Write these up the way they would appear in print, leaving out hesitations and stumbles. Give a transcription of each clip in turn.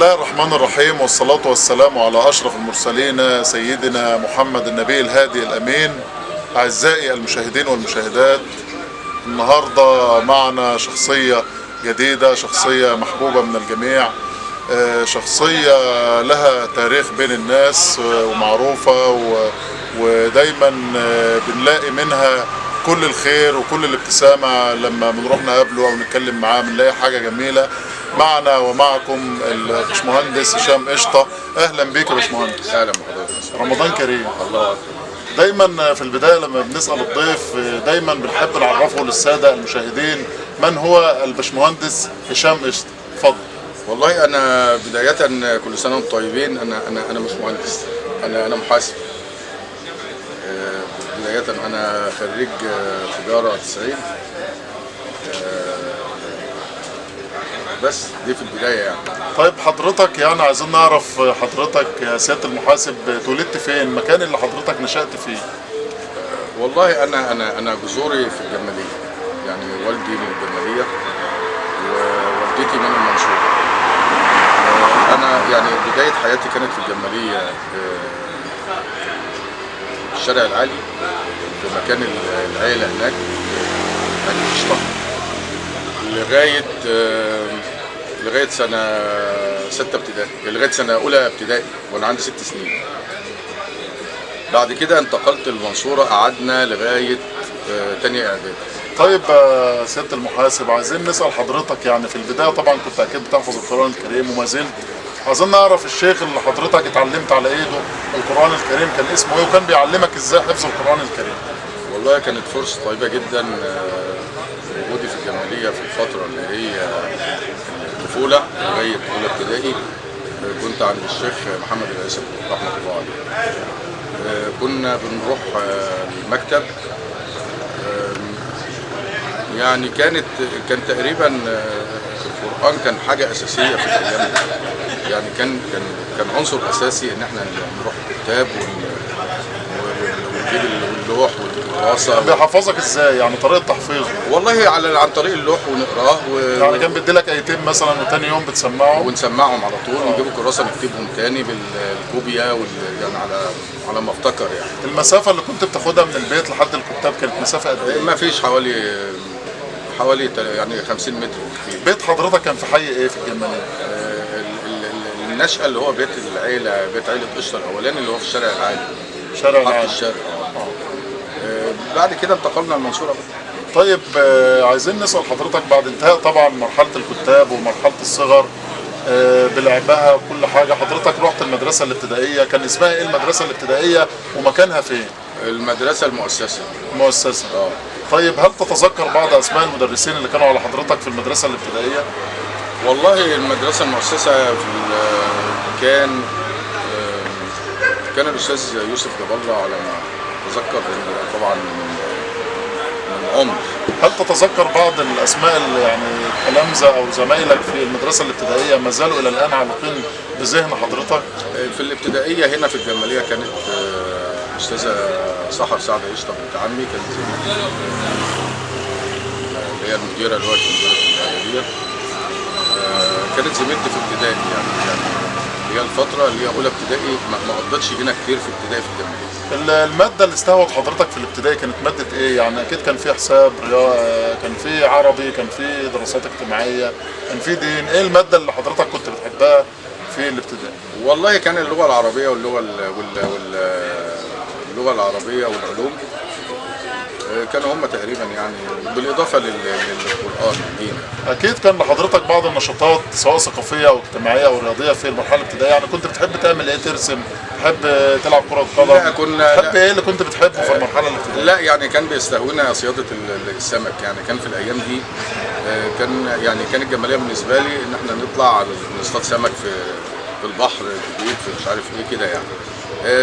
الله الرحمن الرحيم، والصلاة والسلام على أشرف المرسلين سيدنا محمد النبي الهادي الأمين. أعزائي المشاهدين والمشاهدات، النهاردة معنا شخصية جديدة، شخصية محبوبة من الجميع، شخصية لها تاريخ بين الناس ومعروفة ودايما بنلاقي منها كل الخير وكل الابتسامة لما بنروح نقابله أو نتكلم معاه، بنلاقي حاجة جميلة. معنا ومعكم الباشمهندس هشام قشطة. أهلا بيك يا باشمهندس. اهلا بحضرتك. رمضان كريم. الله اكبر. دايما في البداية لما بنسأل الضيف دايما بنحب نعرفه للسادة المشاهدين من هو الباشمهندس هشام قشطة. اتفضل. والله انا بداية كل سنة وانتم طيبين. انا مش مهندس، انا محاسب. بداية انا خريج تجارة 90. بس دي في البداية يعني. طيب حضرتك يعني عايزين نعرف حضرتك يا سيادة المحاسب اتولدت فين؟ المكان اللي حضرتك نشأت فيه؟ والله انا جذوري في الجماليه، يعني والدي من الجماليه ووالدتي من المنصوره. انا يعني بداية حياتي كانت في الجماليه، في الشارع العالي، في مكان العيلة هناك عائلة قشطه، لغاية سنة 6 ابتدائي، لغاية سنة اولى ابتدائي وانا عندي 6 سنين. بعد كده انتقلت المنصورة، قعدنا لغاية تانية إعدادي. طيب سيادة المحاسب، عايزين نسأل حضرتك يعني في البداية طبعا كنت أكيد بتحفظ القرآن الكريم وما زلت، عايزين نعرف الشيخ اللي حضرتك اتعلمت على ايده القرآن الكريم كان اسمه ايه، وكان بيعلمك ازاي حفظ القرآن الكريم؟ والله كانت فرصة طيبة جدا، وجودي في الجمالية في الفترة اللي هي الطفولة لغاية أولى ابتدائي. كنت عند الشيخ محمد العيسى رحمة الله عليه. كنا بنروح المكتب. يعني كان تقريبا القرآن كان حاجة أساسية في الأيام دي. يعني كان عنصر أساسي إن إحنا نروح الكتاب ونجيب اللوح والكراسة. كان بيحفظك ازاي يعني طريقة تحفيظه؟ والله عن طريق اللوح ونقراه يعني كان بيديلك ايتين مثلا وتاني يوم بتسمعه؟ ونسمعهم على طول، ونجيب الكراسة نكتبهم تاني بالكوبيا يعني على ما افتكر يعني. المسافة اللي كنت بتاخدها من البيت لحد الكتاب كانت مسافة قد ايه؟ ما فيش حوالي يعني 50 متر كتير. بيت حضرتك كان في حي ايه في الجمالية؟ النشأة اللي هو بيت العيلة، بيت عيلة قشطة الأولاني اللي هو في الشارع العالي. شارع حارة العالي. الشارع. بعد كده انتقلنا المنصورة بقى. طيب عايزين نسأل حضرتك بعد انتهاء طبعا مرحلة الكتاب ومرحلة الصغر بلعبها وكل حاجة، حضرتك رحت المدرسة الابتدائية، كان اسمها ايه المدرسة الابتدائية ومكانها فين؟ المدرسة المؤسسة. المؤسسة. طيب هل تتذكر بعض أسماء المدرسين اللي كانوا على حضرتك في المدرسة الابتدائية؟ والله المدرسة المؤسسة في كان الأستاذ يوسف جاب الله على ما أتذكر، لأن طبعا من عمر. هل تتذكر بعض الأسماء اللي يعني تلامذة أو زمايلك في المدرسة الابتدائية ما زالوا إلى الآن عالقين بذهن حضرتك؟ في الابتدائية هنا في الجمالية كانت أستاذة سحر سعد قشطة بنت عمي، كانت زميلتي اللي هي المديرة دلوقتي، مديرة الإعدادية. كانت زميلتي في ابتدائي، يعني هي الفترة اللي هي أولى ابتدائي ما قضتش هنا كتير في ابتدائي في الجمالية. المادة اللي استهوت حضرتك في الابتدائي كانت مادة إيه؟ يعني أكيد كان في حساب، رياضة، كان في عربي، كان في دراسات اجتماعية، كان في دين، إيه المادة اللي حضرتك كنت بتحبها في الابتدائي؟ والله كان اللغة العربية واللغة اللغة العربية والعلوم، كانوا هم تقريبا يعني، بالإضافة للقرآن والدين. أكيد كان لحضرتك بعض النشاطات سواء ثقافية أو اجتماعية أو رياضية في المرحلة الابتدائية، يعني كنت بتحب تعمل إيه؟ ترسم؟ تحب تلعب كرة قدم؟ لا، كنا تحب إيه اللي كنت بتحبه في المرحلة الابتدائية؟ لا يعني كان بيستهوينا صيادة السمك، يعني كان في الأيام دي، كان يعني كان الجمالية بالنسبة لي إن إحنا نطلع نصطاد سمك في البحر الكبير، في مش عارف إيه كده يعني.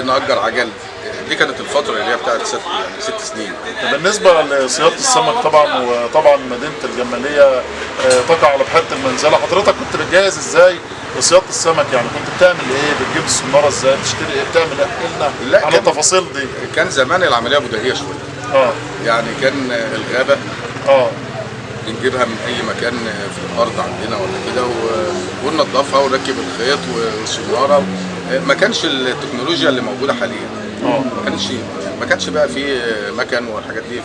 نأجر عجل. دي كانت الفترة اللي هي بتاعت 6 سنين. بالنسبة لصيادة السمك طبعا، وطبعا مدينة الجمالية تقع على بحيرة المنزلة، حضرتك كنت بتجهز ازاي لصيادة السمك؟ يعني كنت بتعمل ايه؟ بتجيب الصنارة ازاي؟ بتشتري ايه؟ بتعمل ايه؟ احكي لنا عن التفاصيل دي. كان زمان العملية بدائية شوية. يعني كان الغابة. بنجيبها من اي مكان في الارض عندنا ولا كده، وننضفها ونركب الخيط والسناره. ما كانش التكنولوجيا اللي موجودة حاليا. ما كانش بقى في مكن والحاجات دي.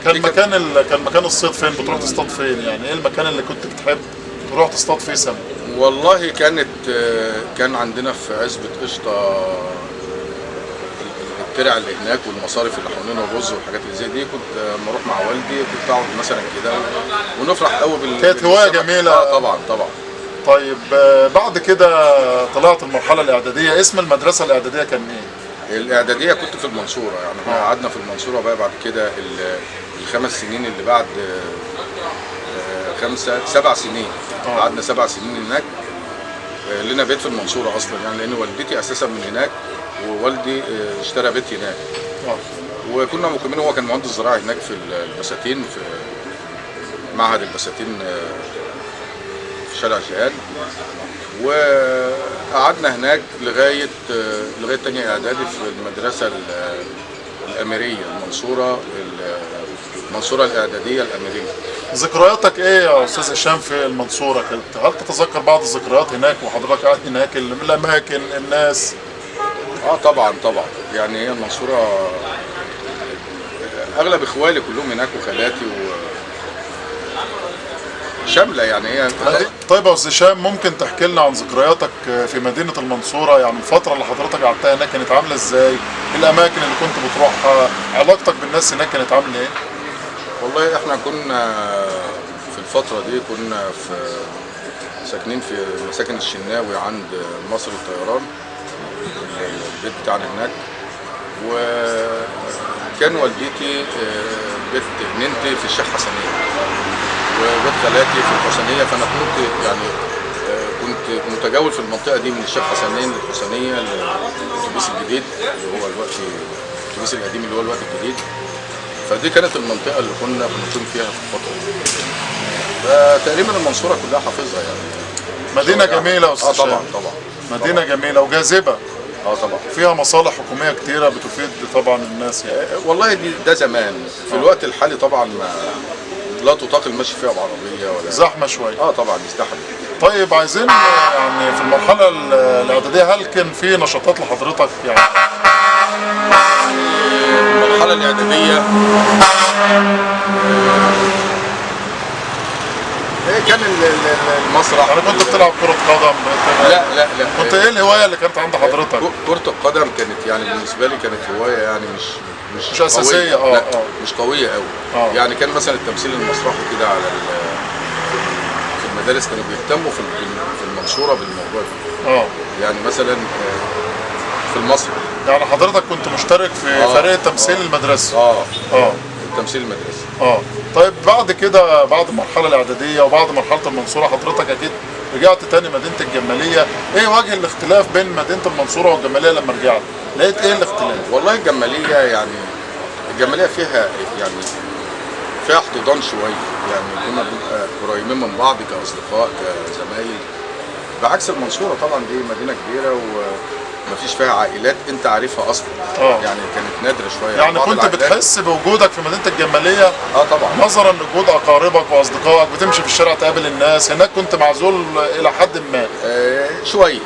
كان مكان كان مكان الصيد فين؟ بتروح تصطاد فين؟ يعني ايه المكان اللي كنت بتحب تروح تصطاد فيه سمك؟ والله كان عندنا في عزبة قشطة الترع اللي هناك والمصارف اللي حوالينا والرز والحاجات اللي زي دي. كنت لما اروح مع والدي كنت اقعد مثلا كده ونفرح قوي كانت هواية بالسمك. جميلة. اه طبعا طبعا. طيب، بعد كده طلعت المرحلة الاعداديه، اسم المدرسة الاعدادية كان ايه؟ الاعدادية كنت في المنصوره، يعني احنا قعدنا في المنصورة بقى بعد كده الخمس سنين اللي بعد 5 7 سنين. قعدنا 7 سنين هناك. لنا بيت في المنصورة اصلا يعني، لان والدتي اساسا من هناك ووالدي اشترى بيت هناك. وكنا مقيمين. هو كان مهندس زراعي هناك في البساتين، في معهد البساتين في شارع جهاد. وقعدنا هناك لغاية تانية اعدادي في المدرسة الاميريه المنصوره، المنصورة الاعدادية الاميريه. ذكرياتك ايه يا استاذ هشام في المنصورة؟ كانت هل تتذكر بعض الذكريات هناك وحضرتك قاعد هناك، الاماكن، الناس؟ اه طبعا طبعا، يعني هي المنصورة اغلب اخوالي كلهم هناك وخالاتي و شاملة يعني هي. طيب يا استاذ هشام، ممكن تحكي لنا عن ذكرياتك في مدينة المنصوره؟ يعني الفترة اللي حضرتك قعدتها هناك كانت عامله ازاي؟ الاماكن اللي كنت بتروحها، علاقتك بالناس هناك كانت عامله ايه؟ والله احنا كنا في الفترة دي كنا في ساكنين في مساكن الشناوي عند مصر الطيران، البيت بتاعنا هناك. وكان والدتي بيت ننتي في الشيخ حسنية وبيت خالاتي في الحسينية، فأنا كنت يعني كنت متجول في المنطقة دي من الشيخ حسنين للحسينية للأتوبيس الجديد اللي هو الوقت الأتوبيس القديم اللي هو الوقت الجديد. فدي كانت المنطقة اللي كنا بنقيم فيها في الفترة دي. فتقريبا المنصورة كلها حافظها يعني. مدينة جميلة يا استاذ اه طبعا هشام. طبعا. مدينة جميلة وجاذبه. اه طبعا. فيها مصالح حكومية كتيرة بتفيد طبعا الناس يعني. والله دي ده زمان، في الوقت الحالي طبعا ما لا تطاق المشي فيها بعربيه ولا زحمة شوية. اه طبعا ازدحم. طيب، عايزين يعني في المرحلة الاعدادية هل كان في نشاطات لحضرتك يعني؟ المرحلة الاعدادية كان المسرح. يعني كنت بتلعب كره قدم؟ لا لا لا. كنت ايه الهواية اللي كانت عند حضرتك؟ كرة القدم كانت يعني بالنسبة لي كانت هواية يعني مش مش أساسية، قوية. لا مش قوية قوي. يعني كان مثلا التمثيل المسرحي كده على في المدارس كانوا بيهتموا في المنصورة بالموضوع ده. يعني مثلا في المسرح. يعني حضرتك كنت مشترك في فريق التمثيل المدرسي؟ اه. التمثيل المدرسي. اه، طيب بعد كده، بعد المرحلة الاعدادية وبعد مرحلة المنصوره، حضرتك اكيد رجعت تاني مدينة الجماليه. ايه وجه الاختلاف بين مدينة المنصورة والجماليه؟ لما رجعت لقيت ايه الاختلاف؟ والله الجمالية يعني الجمالية فيها يعني فيها احتضان شوية، يعني كنا بنبقى قريبين من بعض كأصدقاء كزمايل، بعكس المنصورة طبعا دي مدينة كبيرة ومفيش فيها عائلات انت عارفها اصلا. يعني كانت نادرة شوية يعني بعض كنت العائلات. بتحس بوجودك في مدينة الجمالية اه طبعا. نظرا لوجود اقاربك واصدقائك، بتمشي في الشارع تقابل الناس؟ هناك كنت معزول الى حد ما. آه شوية.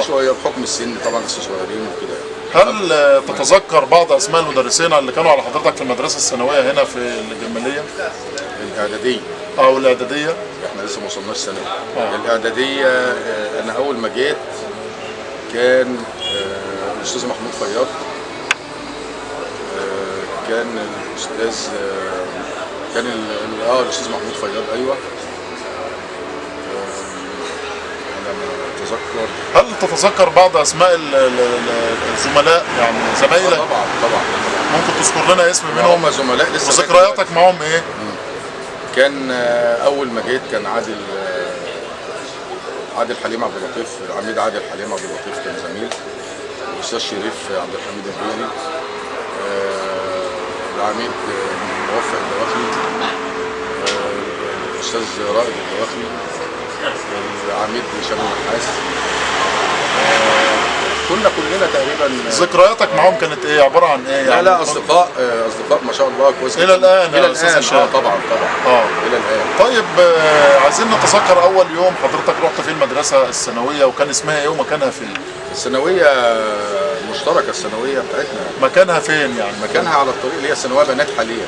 شوية بحكم السن طبعا، لسه صغيرين وكده. هل تتذكر بعض اسماء المدرسين اللي كانوا على حضرتك في المدرسة الثانوية هنا في الجماليه؟ الاعدادية. او الاعداديه. احنا لسه ما وصلناش ثانوي. الاعدادية انا اول ما جيت كان الاستاذ محمود فياض، كان الاستاذ كان الاستاذ محمود فياض، ايوه. على ما اتذكر. هل تتذكر بعض اسماء الزملاء يعني زمايلك؟ طبعا طبعا. ممكن تذكر لنا اسم منهم؟ هم زملاء لسه وذكرياتك معهم ايه؟ كان اول ما جيت كان عادل عادل حليم عبد اللطيف، العميد عادل حليم عبد اللطيف كان زميل، الاستاذ شريف عبد الحميد البيري، العميد موفق الدواخلي، الاستاذ رائد الدواخلي، العميد هشام النحاس. كنا كلنا تقريبا. ذكرياتك معاهم كانت ايه؟ عبارة عن ايه يعني؟ لا لا، اصدقاء، اصدقاء ما شاء الله كويس الى الان. الى الان طبعا طبعا الى الان. طيب عايزين نتذكر اول يوم حضرتك رحت فيه المدرسة الثانوية، وكان اسمها ايه ومكانها فين؟ الثانوية المشتركة، الثانوية بتاعتنا. مكانها فين يعني؟ مكانها على الطريق اللي هي الثانوية بنات حاليا.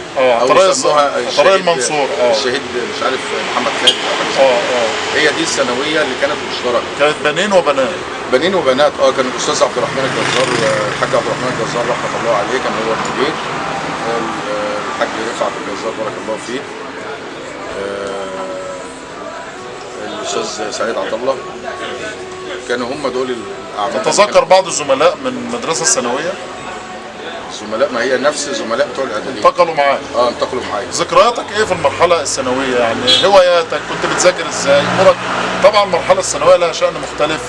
طريق المنصور. الشهيد مش عارف محمد خالد او حاجة. هي دي الثانوية اللي كانت مشتركة. كانت بنين وبنات. بنين وبنات. كان الاستاذ عبد الرحمن الجزار، الحاج عبد الرحمن الجزار رحمه الله عليه، كان هو المدير. الحاج رفعت الجزار بارك الله فيه. الاستاذ سعيد عطا الله. كانوا هم دول الاعمال. تتذكر بعض الزملاء من المدرسة الثانوية؟ الزملاء ما هي نفس الزملاء بتوع الاعدادية. انتقلوا معاك. انتقلوا معايا. ذكرياتك ايه في المرحلة الثانوية؟ يعني هواياتك، كنت بتذاكر ازاي؟ امورك. طبعا المرحلة الثانوية لها شأن مختلف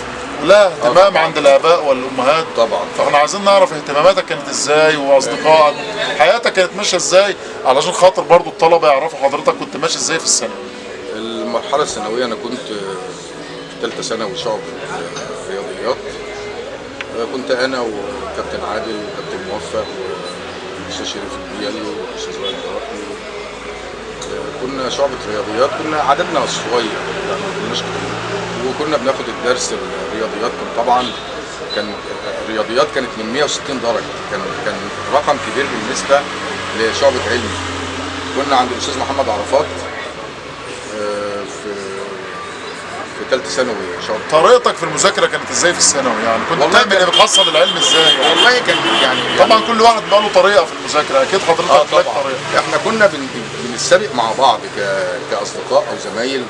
ولها اهتمام عند الاباء والامهات طبعا. فاحنا عايزين نعرف اهتماماتك كانت ازاي، واصدقائك، حياتك كانت ماشية ازاي، علشان خاطر برضو الطلبة يعرفوا حضرتك كنت ماشي ازاي في الثانوي. المرحلة الثانوية انا كنت في ثالثة ثانوي شعب رياضيات. كنت انا وكابتن عادل وكابتن موفق والاستاذ شريف البيالي والاستاذ وائل الدراحي. كنا شعبة رياضيات، كنا عددنا صغير يعني ما كناش كتير، وكنا بناخد الدرس الرياضيات. كان طبعا كان الرياضيات كانت من 160 درجة، كان رقم كبير بالنسبة لشعبة علمي. كنا عند الأستاذ محمد عرفات في ثالثة ثانوي شعبة. طريقتك في المذاكرة كانت ازاي في الثانوي؟ يعني كنت بتعمل ايه؟ بتحصل العلم ازاي يعني؟ والله كان يعني طبعا كل واحد بقى له طريقة في المذاكرة، اكيد حضرتك لك طريقة. احنا كنا بنتسابق مع بعض كأصدقاء او زمايل،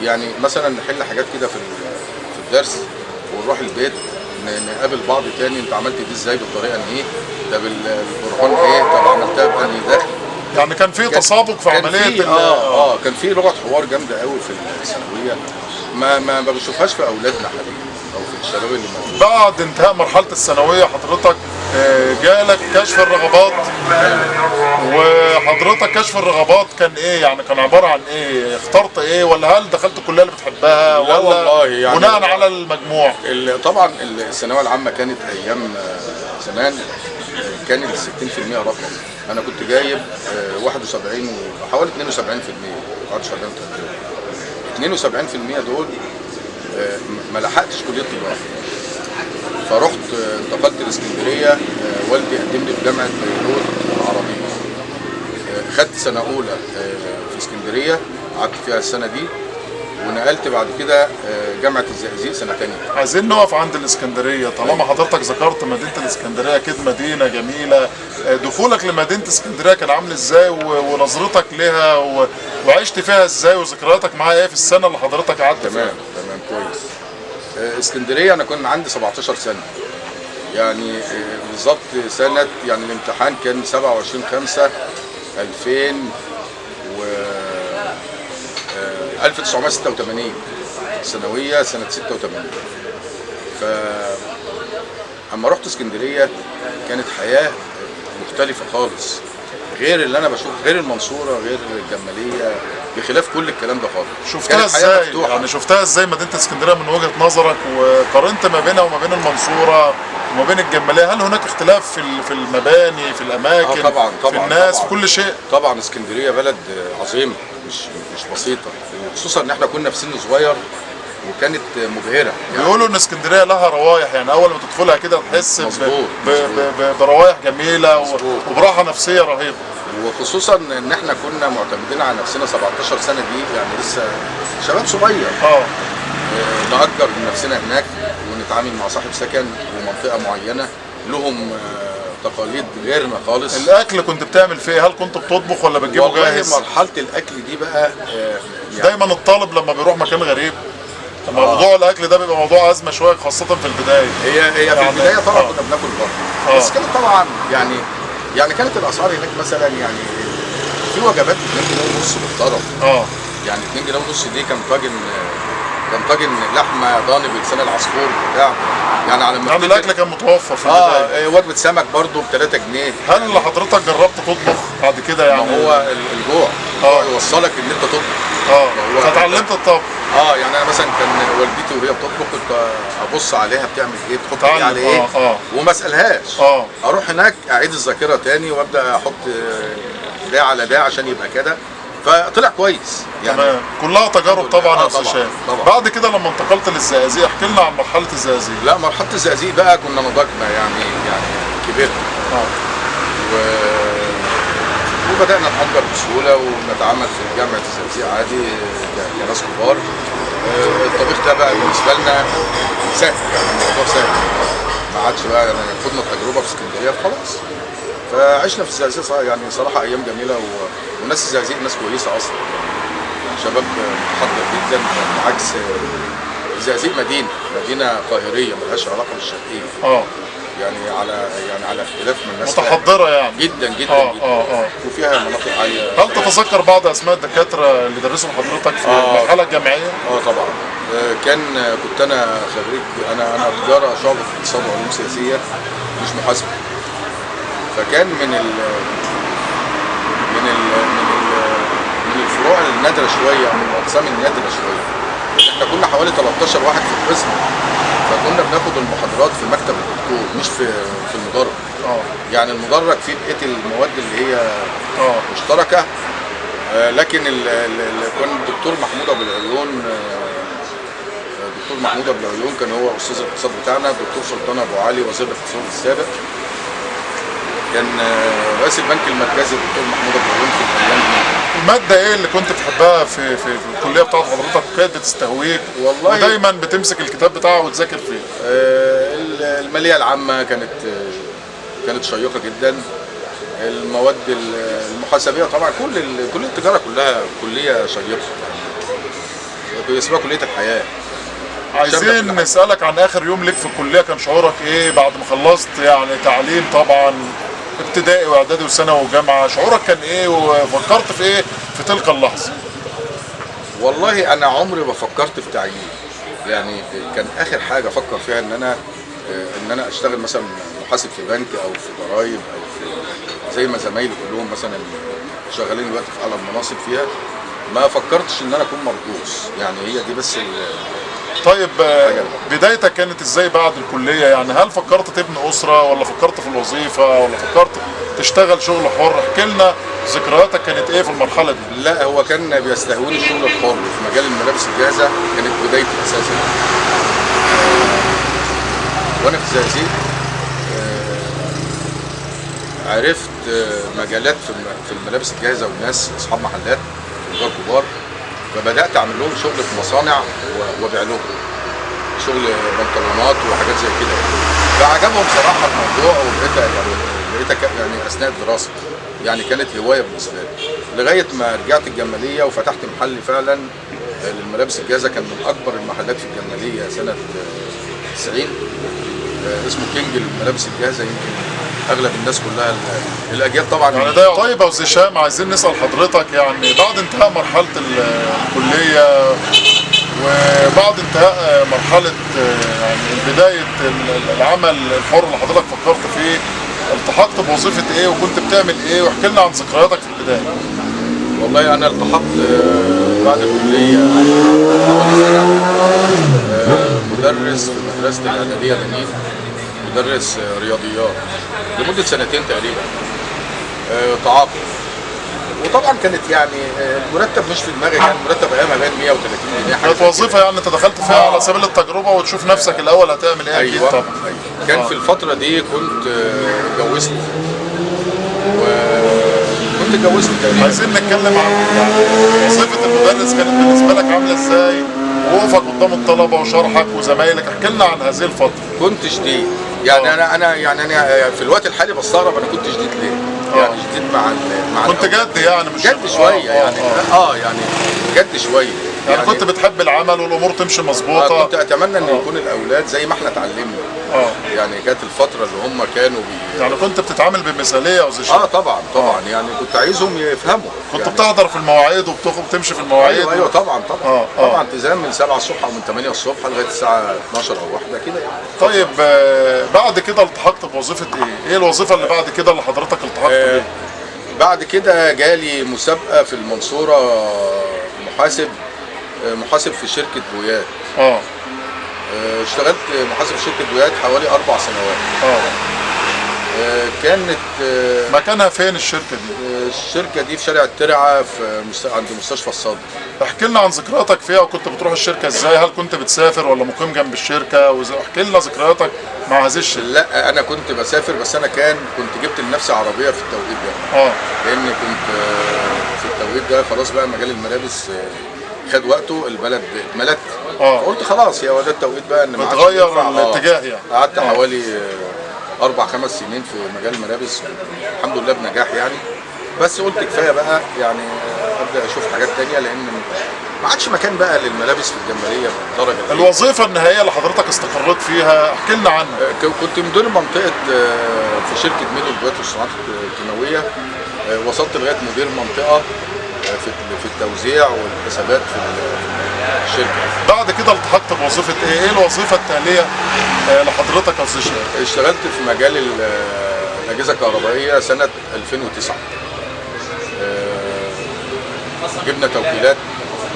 يعني مثلا نحل حاجات كده في الدرس ونروح البيت نقابل بعض تاني. انت عملت دي ازاي؟ بالطريقة ايه؟ طب البرهان ايه؟ طب عملتها بأنهي دخل؟ يعني كان في تسابق في عملية كان في لغة حوار جامدة قوي في الثانوية ما بشوفهاش في اولادنا حاليا او في الشباب اللي موجود. بعد انتهاء مرحلة الثانوية حضرتك جالك كشف الرغبات. وحضرتك كشف الرغبات كان ايه يعني؟ كان عبارة عن ايه؟ اخترت ايه؟ ولا هل دخلت الكلية اللي بتحبها؟ ولا والله يعني بناء على المجموع؟ طبعا الثانوية العامة كانت ايام زمان كان ال 60% رقم. انا كنت جايب 71 وحوالي 72%، 71 72% دول ما لحقتش كليه تجارة. فرحت انتقلت لاسكندريه. والدي قدم لي في جامعه بيروت العربية. خدت سنة اولى في اسكندرية، قعدت فيها السنة دي، ونقلت بعد كده جامعه الزقازيق سنة ثانية. عايزين نقف عند الاسكندرية طالما حضرتك ذكرت مدينة الاسكندرية، اكيد مدينة جميلة. دخولك لمدينة اسكندرية كان عامل ازاي، ونظرتك لها، وعشت فيها ازاي، وذكرياتك معاها ايه في السنة اللي حضرتك قعدت فيها؟ تمام تمام كويس. اسكندرية انا كنت عندي 17 سنة يعني بالظبط سنة، يعني الامتحان كان 27/5/2000 و 1986، الثانوية سنة 86. ف اما رحت اسكندرية كانت حياة مختلفة خالص، غير اللي انا بشوف، غير المنصورة، غير الجمالية، بخلاف كل الكلام ده خالص. شفتها ازاي يعني؟ شفتها ازاي مدينة اسكندرية من وجهه نظرك، وقارنت ما بينها وما بين المنصورة وما بين الجمالية؟ هل هناك اختلاف في المباني، في الاماكن، طبعا طبعا، في الناس، طبعًا، في كل شيء؟ طبعا اسكندرية بلد عظيمة، مش بسيطة، وخصوصا ان احنا كنا في سن صغير وكانت مبهرة. يعني بيقولوا ان اسكندرية لها روايح، يعني اول ما تدخلها كده تحس بروايح جميلة وبراحه نفسية رهيبة. وخصوصا ان احنا كنا معتمدين على نفسنا 17 سنة دي، يعني لسه شباب صغير. نأجر نفسنا هناك ونتعامل مع صاحب سكن ومنطقة معينة لهم تقاليد غيرنا خالص. الاكل كنت بتعمل فيه؟ هل كنت بتطبخ ولا بتجيبه جاهز؟ والله مرحلة الاكل دي بقى يعني دايما الطالب لما بيروح مكان غريب موضوع الاكل ده بيبقى موضوع ازمة شوية، خاصة في البداية. هي في البداية طبعا كنا بناكل بره، بس كانت طبعا يعني كانت الاسعار هناك مثلا، يعني في وجبات 2 جنيه ونص بالطرف. يعني 2 جنيه ونص دي كان طاجن لحمه ضاني بلسان العصفور بتاع، يعني على ما يعني الاكل كان متوفر في البداية. وجبة سمك برده ب 3 جنيه. هل حضرتك جربت تطبخ بعد كده يعني؟ ما هو الجوع يوصلك ان انت تطبخ. فتعلمت الطبخ. يعني انا مثلا كان والدتي وهي بتطبخ كنت ابص عليها بتعمل ايه، بتحط ايه على ايه، وما اسالهاش. اروح هناك اعيد الذاكرة تاني وابدا احط ده على ده عشان يبقى كده، فطلع كويس يعني. تمام، كلها تجارب طبعا يا استاذ هشام. طبعا. بعد كده لما انتقلت للزقازيق احكي لنا عن مرحلة الزقازيق. لا، مرحلة الزقازيق بقى كنا نضجنا يعني كبرنا. وبدأنا نأجر بسهولة ونتعامل في جامعة الزقازيق عادي كناس كبار. الطبيخ ده بقى بالنسبة لنا سهل، يعني الموضوع سهل، ما عادش بقى يعني خدنا التجربة في اسكندرية فخلاص. فعشنا في الزقازيق يعني صراحة أيام جميلة، وناس الزقازيق ناس كويسة أصلا، يعني شباب متحضر جدا، عكس الزقازيق مدينة قاهرية ملهاش علاقة بالشرقية. يعني على اختلاف من الناس، متحضره يعني جدا جدا جدا. وفيها مناطق عالية. هل تتذكر بعض اسماء الدكاترة اللي درسوا لحضرتك في المرحلة الجامعية؟ طبعا. كنت انا خريج، انا تجارة شعبه اقتصاد وعلوم سياسية، مش محاسبه. فكان من ال من ال من ال من الفروع النادرة شوية، او من الاقسام النادرة شوية. احنا كنا حوالي 13 واحد في القسم، فكنا بناخد المحاضرات في مكتب الدكتور مش في المدرج. يعني المدرج فيه بقية المواد اللي هي مشتركة، لكن كان الدكتور محمود ابو العيون، الدكتور محمود ابو العيون كان هو استاذ الاقتصاد بتاعنا. الدكتور سلطان ابو علي وزير الاقتصاد السابق، كان رئيس البنك المركزي الدكتور محمود ابو العيون في الايام دي. المادة ايه اللي كنت بتحبها في الكلية بتاعت حضرتك وكانت بتستهويك والله ودايما بتمسك الكتاب بتاعها وتذاكر فيه؟ المالية العامة كانت شيقة جدا. المواد المحاسبية طبعا، كل التجارة كلها كلية شيقة، يعني اسمها كلية الحياة. عايزين نسألك عن آخر يوم ليك في الكلية، كان شعورك ايه بعد ما خلصت يعني تعليم طبعا ابتدائي واعدادي وثانوي وجامعة، شعورك كان ايه وفكرت في ايه في تلك اللحظة؟ والله انا عمري ما فكرت في تعيين، يعني كان اخر حاجة افكر فيها ان انا اشتغل مثلا محاسب في بنك او في ضرايب او في زي ما زمايلي كلهم مثلا شغالين دلوقتي في اعلى المناصب فيها. ما فكرتش ان انا اكون مرجوص، يعني هي دي بس. طيب بدايتك كانت ازاي بعد الكلية؟ يعني هل فكرت تبني أسرة ولا فكرت في الوظيفة ولا فكرت تشتغل شغل حر؟ احكي لنا ذكرياتك كانت ايه في المرحلة دي؟ لا، هو كان بيستهويني الشغل الحر في مجال الملابس الجاهزة، كانت بدايتي اساسا. وانا في الزقازيق عرفت مجالات في الملابس الجاهزة وناس اصحاب محلات تجار كبار، فبدات اعمل لهم شغل في مصانع وابيع لهم شغل بنطلونات وحاجات زي كده. فعجبهم صراحة الموضوع، وبقيت يعني اثناء الدراسة يعني كانت هواية بالنسبة لي، لغاية ما رجعت الجمالية وفتحت محل فعلا للملابس الجاهزة، كان من اكبر المحلات في الجمالية سنة 90، اسمه كينج الملابس الجاهزة، يمكن اغلب الناس كلها الاجيال طبعا يعني ده. طيب يا استاذ هشام، عايزين نسال حضرتك يعني بعد انتهاء مرحلة الكلية وبعد انتهاء مرحلة يعني بداية العمل الحر اللي حضرتك فكرت فيه، التحقت بوظيفة ايه وكنت بتعمل ايه؟ واحكي لنا عن ذكرياتك في البداية. والله انا التحقت بعد الكلية مدرس في مدرسه الاعدادية بنين، مدرس رياضيات لمدة سنتين تقريبا، تعاقد. وطبعا كانت يعني المرتب مش في دماغي، كان المرتب ايامها باين 130 جنيه حاجة. كانت وظيفة يعني انت دخلت فيها على سبيل التجربة وتشوف نفسك الاول هتعمل ايه. ايوه طبعا. أيوة. كان في الفترة دي كنت اتجوزت، وكنت اتجوزت تقريبا. عايزين نتكلم عن يعني وظيفة المدرس كانت بالنسبة لك عامله ازاي؟ وقوفك قدام الطلبة وشرحك وزمايلك، احكي لنا عن هذه الفترة. كنت شديد يعني. انا يعني انا في الوقت الحالي بستغرب انا كنت شديد ليه؟ يعني شديد مع كنت جد يعني، مش جد شوية يعني. يعني جد شوية يعني كنت بتحب العمل والامور تمشي مظبوطة. كنت اتمنى ان يكون الاولاد زي ما احنا اتعلمنا. يعني كانت الفترة اللي هم كانوا يعني كنت بتتعامل بمثاليه يا استاذ هشام. طبعا طبعا. يعني كنت عايزهم يفهموا. كنت يعني بتحضر في المواعيد وبتمشي في المواعيد. ايوه طبعا طبعا. طبعا التزام من 7 الصبح او من 8 الصبح لغاية الساعة 12 او 1 كده يعني. طيب بعد كده التحقت بوظيفة ايه؟ ايه الوظيفة اللي بعد كده اللي حضرتك التحقت بيها؟ بعد كده جالي مسابقة في المنصورة، محاسب، محاسب في شركة بويات. اشتغلت محاسب في شركة بويات حوالي 4 سنوات. كانت مكانها فين الشركة دي؟ الشركة دي في شارع الترعه في عند مستشفى الصدر. احكي لنا عن ذكرياتك فيها، وكنت بتروح الشركة ازاي؟ هل كنت بتسافر ولا مقيم جنب الشركة؟ احكي لنا ذكرياتك مع هذه الشركة. لا انا كنت بسافر، بس انا كنت جبت لنفسي عربية في التوقيت ده. لان كنت في التوقيت ده خلاص بقى مجال الملابس خد وقته، البلد اتملت. فقلت خلاص يا ده التوقيت بقى ان بتغير الاتجاه يعني. قعدت حوالي 4-5 سنين في مجال الملابس الحمد لله بنجاح يعني، بس قلت كفاية بقى يعني ابدا اشوف حاجات تانية، لان ما عادش مكان بقى للملابس في الجمالية بالدرجة دي. الوظيفة النهائية اللي حضرتك استقريت فيها احكي لنا عنها. كنت مدير منطقة في شركة ميدو للبويات والصناعات الكيماوية، وصلت لغاية مدير منطقة في التوزيع والحسابات في الشركة. بعد كده التحقت بوظيفة ايه؟ ايه الوظيفة التالية لحضرتك يا استاذ شهاب؟ اشتغلت في مجال الاجهزة الكهربائية سنة 2009. جبنا توكيلات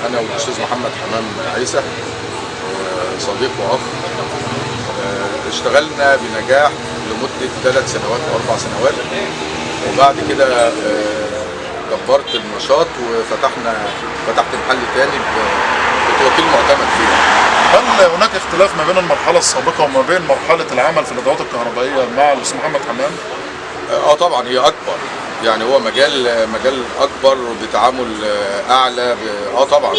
انا والاستاذ محمد حمام عيسى، صديق واخ. اشتغلنا بنجاح لمدة 3 سنوات او 4 سنوات، وبعد كده كبرت النشاط وفتحت محل تاني بتوكيل معتمد فيه. هل هناك اختلاف ما بين المرحلة السابقة وما بين مرحلة العمل في الادوات الكهربائية مع الاستاذ محمد حمام؟ طبعا هي اكبر، يعني هو مجال اكبر وبتعامل اعلى. طبعا.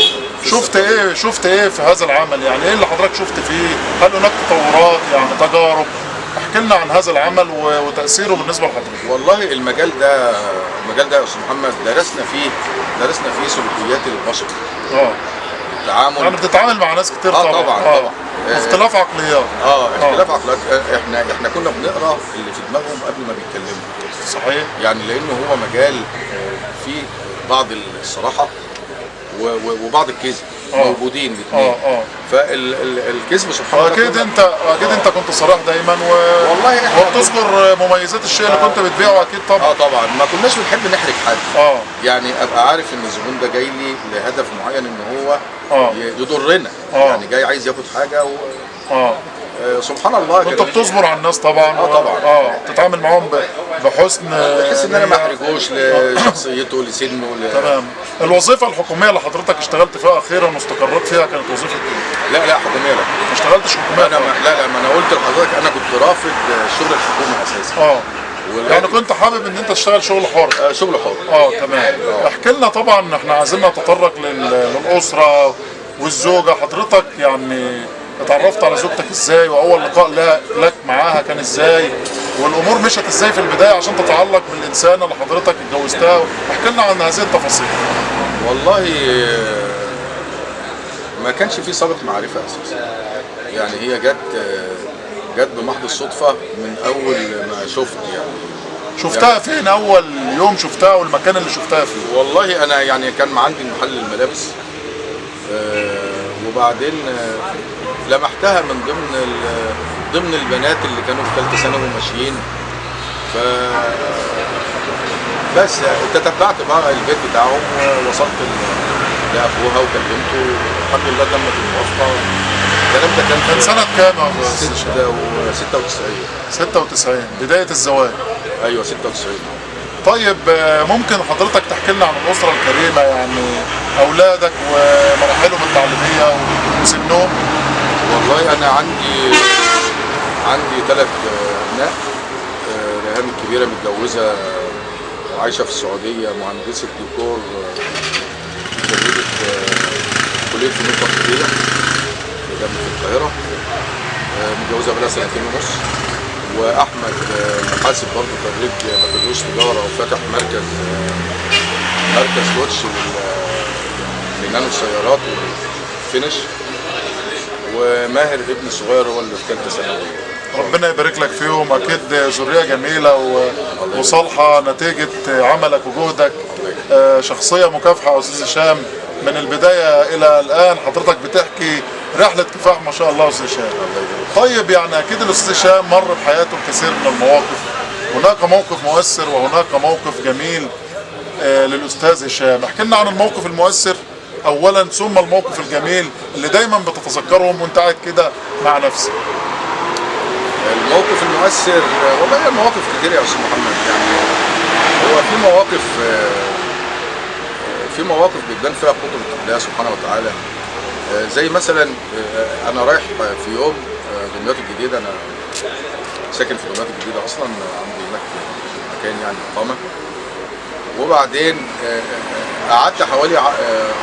شفت ايه في هذا العمل؟ يعني ايه اللي حضرتك شفت فيه؟ هل هناك تطورات يعني تجارب؟ احكي لنا عن هذا العمل وتأثيره بالنسبة لحضرتك. والله المجال ده يا استاذ محمد درسنا فيه سلوكيات البشر. التعامل، يعني بتتعامل مع ناس كتير. طبعا طبعا. اختلاف عقليات. اختلاف عقليات. احنا كنا بنقرا اللي في دماغهم قبل ما بيتكلموا. صحيح. يعني لانه هو مجال فيه بعض الصراحة وبعض الكذب موجودين الاثنين. فالكذب سبحان الله. اكيد انت كنت صريح دايما والله وبتذكر مميزات الشيء اللي كنت بتبيعه اكيد طبعا. طبعا ما كناش بنحب نحرج حد. يعني ابقى عارف ان الزبون ده جاي لي لهدف معين، ان هو يضرنا. يعني جاي عايز ياخد حاجة سبحان الله. انت بتصبر على الناس طبعا. طبعا. تتعامل معاهم بحسن، بحس ان انا ما احرجوش لشخصيته لسنه. تمام. الوظيفة الحكومية اللي حضرتك اشتغلت فيها اخيرا واستقريت فيها كانت وظيفة ايه؟ لا حكومية لا. ما اشتغلتش حكومية؟ انا لا ما انا قلت لحضرتك انا كنت رافض الشغل الحكومي اساسا. يعني كنت حابب ان انت تشتغل شغل حر. شغل حر. تمام. احكي لنا، طبعا احنا عايزين نتطرق للاسرة والزوجة. حضرتك يعني اتعرفت على زوجتك ازاي، واول لقاء لك معاها كان ازاي، والامور مشت ازاي في البداية عشان تتعلق بالانسان اللي حضرتك اتجوزتها؟ احكي لنا عن هذه التفاصيل. والله ما كانش في سابق معرفة اساسا، يعني هي جت بمحض الصدفة من اول ما شفت. يعني شفتها يعني فين اول يوم شفتها والمكان اللي شفتها فيه؟ والله انا يعني كان عندي محل الملابس، وبعدين لمحتها من ضمن البنات اللي كانوا في ثالثة ثانوي ماشيين، ف بس تتبعت بقى البيت بتاعهم ووصلت لاخوها وكلمته، الحمد لله تمت الموافقة. الكلام ده كان سنة كام يا استاذ؟ 96. 96 بداية الزواج. ايوه 96. طيب ممكن حضرتك تحكي لنا عن الاسرة الكريمة، يعني اولادك ومراحلهم التعليمية وسنهم؟ والله انا عندي 3 ابناء. ريهام الكبيرة متجوزة وعايشة في السعودية، مهندسه ديكور، خريجة كليه فنون تطبيقية في جامعه القاهرة، متجوزة بقالها 2.5 سنين. واحمد محاسب برضه، خريج بكالوريوس تجارة، وفاتح مركز كوتش لنانو السيارات وال finish. وماهر ابن الصغير هو اللي في ثالثة ثانوي. ربنا يبارك لك فيهم، اكيد ذرية جميلة وصالحه نتيجة عملك وجهدك. شخصية مكافحة يا استاذ هشام من البداية الى الان، حضرتك بتحكي رحله كفاح ما شاء الله يا استاذ هشام. طيب يعني اكيد الاستاذ هشام مر بحياته الكثير من المواقف، هناك موقف مؤثر وهناك موقف جميل للاستاذ هشام. احكي لنا عن الموقف المؤثر اولا، ثم الموقف الجميل اللي دايما بتتذكرهم وانت قاعد كده مع نفسك. الموقف المؤثر، والله المواقف كتير يا استاذ محمد. يعني هو في مواقف، في مواقف بتبان فيها قدرة الله سبحانه وتعالى. زي مثلا انا رايح في يوم دمياط الجديدة، انا ساكن في دمياط الجديدة اصلا، عندي هناك مكان يعني اقامة. وبعدين قعدت حوالي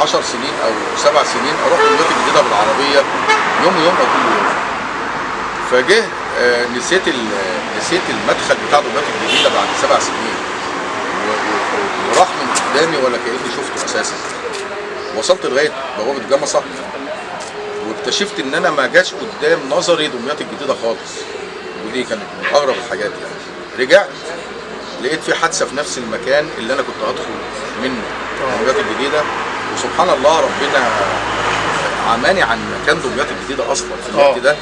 10 سنين او 7 سنين اروح دمياط الجديدة بالعربية يوم يوم او كل يوم. فجه نسيت المدخل بتاع دمياط الجديدة بعد 7 سنين، وراح من قدامي ولا كأني شفته اساسا. وصلت لغاية بوابه جمصه واكتشفت ان انا ما جاش قدام نظري دمياط الجديدة خالص، ودي كانت من اغرب الحاجات يعني. رجعت لقيت في حادثه في نفس المكان اللي انا كنت هدخل منه دمياط الجديدة، وسبحان الله ربنا عماني عن مكان دمياط الجديدة اصلا في الوقت ده.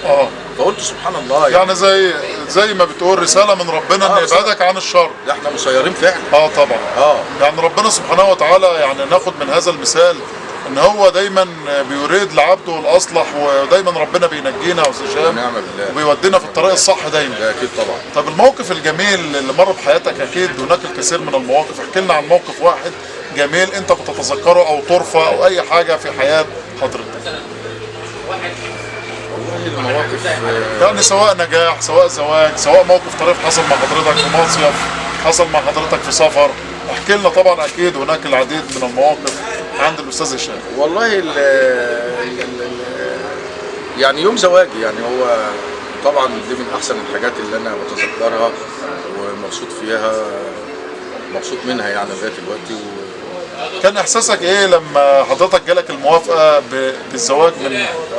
فقلت سبحان الله، يعني زي ما بتقول رسالة من ربنا ان يبعدك عن الشر. ده احنا مسيرين فعلا. طبعا. يعني ربنا سبحانه وتعالى، يعني ناخد من هذا المثال ان هو دايما بيريد لعبده الاصلح، ودايما ربنا بينجينا يا استاذ هشام وبيودينا في الطريق الصح دايما. ده اكيد طبعا. طب الموقف الجميل اللي مر بحياتك، اكيد هناك الكثير من المواقف، احكي لنا عن موقف واحد جميل انت بتتذكره او طرفه او اي حاجة في حياة حضرتك. والله المواقف يعني سواء نجاح، سواء زواج، سواء موقف طريف حصل مع حضرتك في مصيف، حصل مع حضرتك في سفر، احكي لنا. طبعا اكيد هناك العديد من المواقف عند الاستاذ هشام. والله ال ال يعني يوم زواجي، يعني هو طبعا دي من احسن الحاجات اللي انا بتذكرها ومبسوط فيها، مبسوط منها يعني لغاية دلوقتي. كان احساسك ايه لما حضرتك جالك الموافقة بالزواج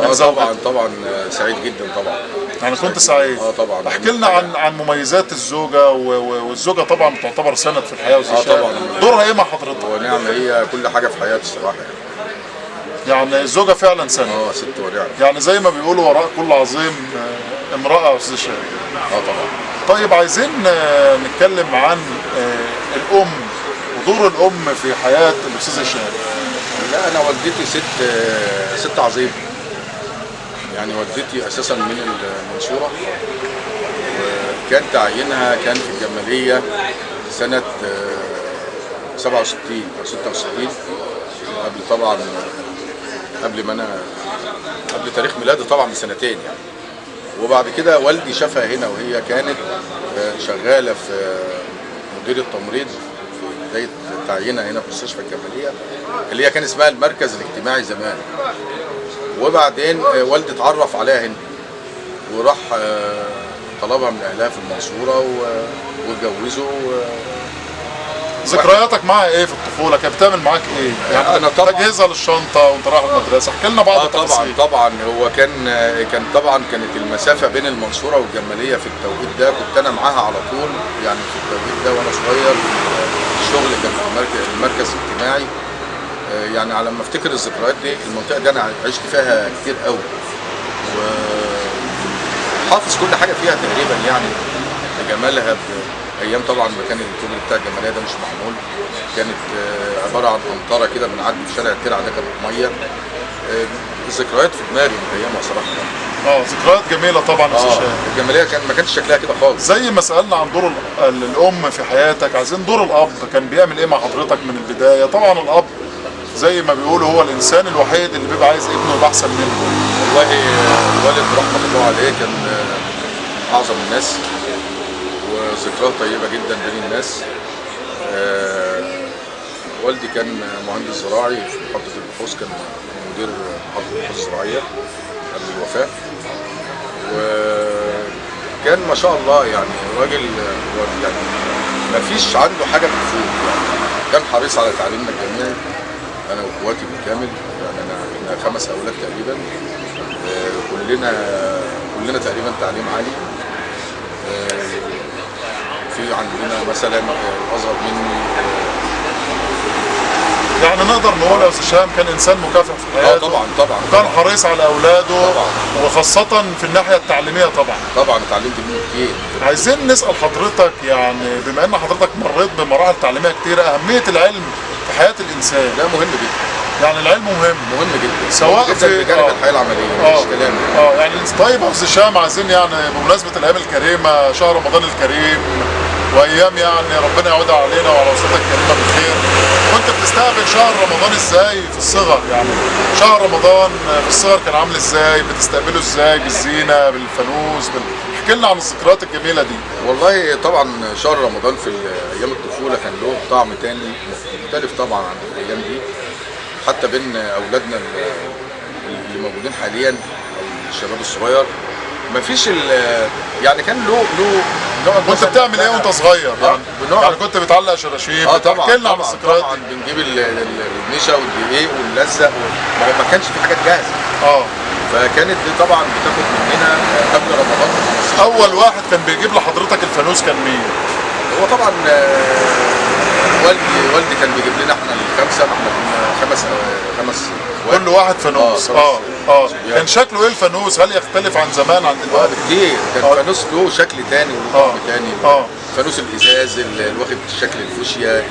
من زوجتك؟ طبعا سعيد جدا طبعا. يعني كنت سعيد. طبعا. احكي لنا عن مميزات الزوجة، والزوجة طبعا تعتبر سند في الحياة. طبعا. دورها ايه مع حضرتك؟ ونعم، هي كل حاجة في حياتي الصراحة يعني الزوجة فعلا سند. ست ونعم. يعني زي ما بيقولوا وراء كل عظيم امراة يا استاذ هشام. طبعا. طيب عايزين نتكلم عن الام ودور الام في حياة الاستاذ هشام. لا انا والدتي ست عظيمة. يعني والدتي اساسا من المنصورة، وكان تعيينها كان في الجمالية سنة 67 او 66، قبل طبعا قبل ما انا قبل تاريخ ميلادي طبعا بسنتين يعني. وبعد كده والدي شافها هنا، وهي كانت شغالة في مدير التمريض في بداية تعيينها هنا في مستشفى الجمالية اللي هي كان اسمها المركز الاجتماعي زمان. وبعدين والدي اتعرف عليها هنا وراح طلبها من اهلها في المنصورة واتجوزوا. ذكرياتك معها ايه في الطفولة؟ كانت بتعمل معاك ايه؟ يعني انا طبعا تجهيزها للشنطه وانت رايح المدرسة، احكي لنا بعض التفاصيل. طبعا هو كان طبعا كانت المسافة بين المنصورة والجماليه في التوقيت ده كنت انا معاها على طول، يعني في التوقيت ده وانا صغير الشغل كان في المركز الاجتماعي. يعني على ما افتكر الذكريات دي، المنطقة دي انا عشت فيها كتير قوي وحافظ كل حاجة فيها تقريبا، يعني بجمالها. ايام طبعا ما كان الكوبري بتاع الجمالية ده مش معمول، كانت عبارة عن قنطرة كده بنعدي في شارع الترعه ده، كانت مية. الذكريات في دماغي من ايامها صراحة. ذكريات جميلة طبعا يا استاذ. الجمالية كان ما كانش شكلها كده خالص. زي ما سالنا عن دور الام في حياتك، عايزين دور الاب كان بيعمل ايه مع حضرتك من البداية؟ طبعا الاب زي ما بيقولوا هو الانسان الوحيد اللي بيبقى عايز ابنه يبقى احسن منه. والله الوالد رحمه الله عليه كان اعظم الناس، وذكراه طيبة جدا بين الناس. والدي كان مهندس زراعي في محطة البحوث، كان مدير محطة البحوث الزراعية قبل الوفاة، وكان ما شاء الله يعني راجل يعني ما فيش عنده حاجة بتفوت، يعني كان حريص على تعليمنا الجامعي انا واخواتي بالكامل. يعني احنا 5 اولاد تقريبا، كلنا تقريبا تعليم عالي. في عندنا مثلا الاصغر مني، يعني نقدر نقول يا استاذ هشام كان انسان مكافح في حياته. طبعا طبعا، وكان حريص على اولاده طبعا، وخاصة في الناحية التعليمية. طبعا طبعا اتعلمت منه كتير. عايزين نسال حضرتك، يعني بما ان حضرتك مريت بمراحل تعليمية كتيرة، اهمية العلم في حياة الانسان؟ لا، مهم جدا. يعني العلم مهم. مهم جدا، سواء جدا في بجانب الحياة العملية، مش كلام. يعني طيب يا استاذ هشام، عايزين يعني بمناسبة الايام الكريمة، شهر رمضان الكريم، وايام يعني ربنا يعودها علينا وعلى اسرتك الكريمة بالخير، كنت بتستقبل شهر رمضان ازاي في الصغر؟ يعني شهر رمضان في الصغر كان عامل ازاي؟ بتستقبله ازاي؟ بالزينه، بالفانوس، احكي لنا عن الذكريات الجميلة دي. والله طبعا شهر رمضان في ايام الطفولة كان له طعم تاني مختلف طبعا عن الايام دي، حتى بين اولادنا اللي موجودين حاليا او الشباب الصغير مفيش يعني كان له نقعد. كنت بتعمل ايه وانت صغير؟ يعني كنت بتعلق شراشيب؟ طبعا. احكي لنا عن الذكريات طبعا دي. بنجيب النشا والدقيق واللزق، ما كانش في حاجات جاهزة. فكانت دي طبعا بتاخد مننا قبل رمضان. اول واحد كان بيجيب لحضرتك الفانوس كان مين؟ هو طبعا والدي كان بيجيب لنا احنا الخمسة، ما احنا كنا خمس اخوات، كل واحد فانوس. كان شكله ايه الفانوس؟ هل يختلف عن زمان عن دلوقتي؟ بكتير. كان فانوس له شكل تاني وله طعم تاني. فانوس الازاز اللي واخد شكل الفوشيا.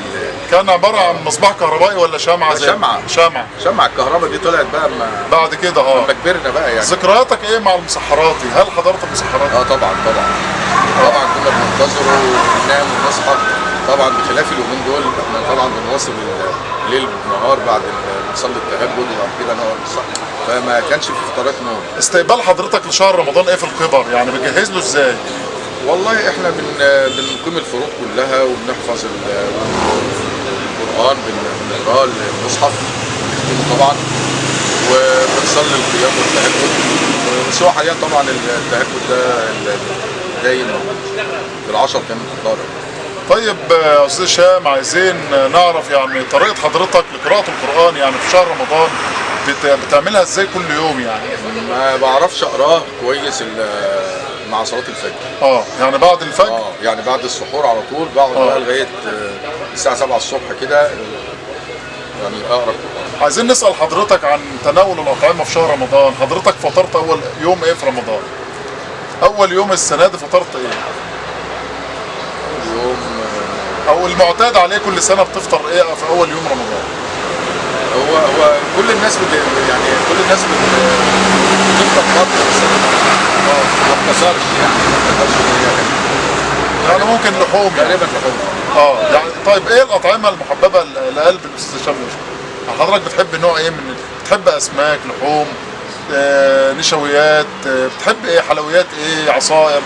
كان عبارة عن مصباح كهربائي ولا شمعة؟ زي شمعة. شمعة الكهرباء دي طلعت بقى بعد كده. لما كبرنا بقى يعني. ذكرياتك ايه مع المسحراتي؟ هل حضرت المسحراتي؟ طبعا طبعا طبعا، كنا بننتظره وننام ونصحى طبعا، بخلاف اليومين دول احنا طبعا بنواصل الليل بالنهار بعد نصلي التهجد وبعد كده نقعد نصحى، فما كانش في فترات نوم. استقبال حضرتك لشهر رمضان ايه في الكبر؟ يعني بتجهز له ازاي؟ والله احنا بنقيم الفروض كلها وبنحفظ القرآن، بنقراه المصحف بنختمه طبعا، وبنصلي القيام والتهجد. بس هو حاليا طبعا التهجد ده دايم في 10 كمان الدار. طيب يا استاذ هشام، عايزين نعرف يعني طريقة حضرتك لقراءة القرآن يعني في شهر رمضان بتعملها ازاي كل يوم يعني؟ ما بعرفش اقراه كويس مع صلاة الفجر. يعني بعد الفجر؟ يعني بعد السحور على طول بقعد بقى لغاية الساعة 7 الصبح كده يعني اقرا القرآن. عايزين نسأل حضرتك عن تناول الأطعمة في شهر رمضان، حضرتك فطرت أول يوم ايه في رمضان؟ أول يوم السنة دي فطرت ايه؟ يوم او المعتاد عليه كل سنة بتفطر ايه في اول يوم رمضان؟ هو كل الناس يعني كل الناس بتفطر فطر، بس ما اقتصرش يعني، ما اقتصرش يعني ممكن لحوم تقريبا لحوم. يعني طيب ايه الاطعمة المحببة لقلب الاستاذ هشام؟ حضرتك بتحب نوع ايه من، بتحب اسماك، لحوم، نشويات، بتحب ايه، حلويات ايه، عصائر؟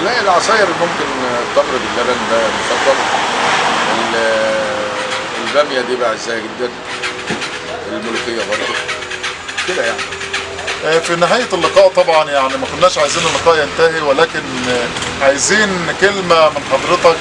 لا العصاير ممكن التمر باللبن ده مفضل، الباميه دي بعزها جدا، الملوخية برضه كده يعني. في نهاية اللقاء طبعا يعني ما كناش عايزين اللقاء ينتهي، ولكن عايزين كلمة من حضرتك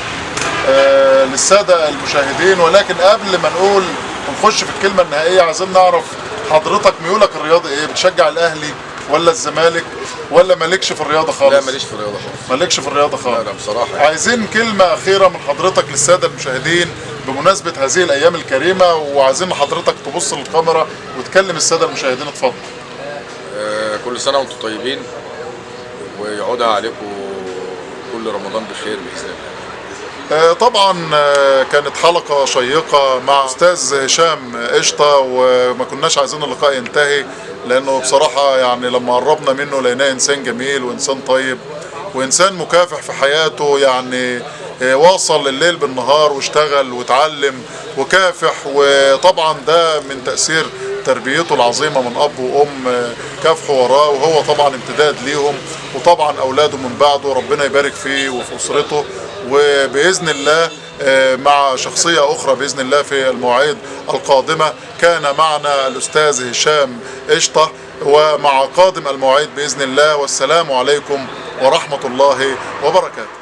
للسادة المشاهدين، ولكن قبل ما نقول ونخش في الكلمة النهائية عايزين نعرف حضرتك ميولك الرياضي ايه؟ بتشجع الاهلي ولا الزمالك ولا مالكش في الرياضة خالص؟ لا ماليش في الرياضة خالص. مالكش في الرياضة خالص. لا بصراحة يعني. عايزين كلمة اخيرة من حضرتك للسادة المشاهدين بمناسبة هذه الايام الكريمة، وعايزين حضرتك تبص للكاميرا وتكلم السادة المشاهدين. اتفضل. كل سنة وانتم طيبين، ويعودها عليكم كل رمضان بخير باذن الله. طبعا كانت حلقة شيقة مع أستاذ هشام قشطة، وما كناش عايزين اللقاء ينتهي لأنه بصراحة يعني لما قربنا منه لقيناه إنسان جميل وإنسان طيب وإنسان مكافح في حياته، يعني واصل الليل بالنهار واشتغل وتعلم وكافح، وطبعا ده من تأثير تربيته العظيمة من أب وأم كافحوا وراه، وهو طبعا امتداد ليهم، وطبعا أولاده من بعده ربنا يبارك فيه وفي أسرته، وبإذن الله مع شخصية أخرى بإذن الله في المواعيد القادمة. كان معنا الأستاذ هشام قشطة، ومع قادم المواعيد بإذن الله، والسلام عليكم ورحمة الله وبركاته.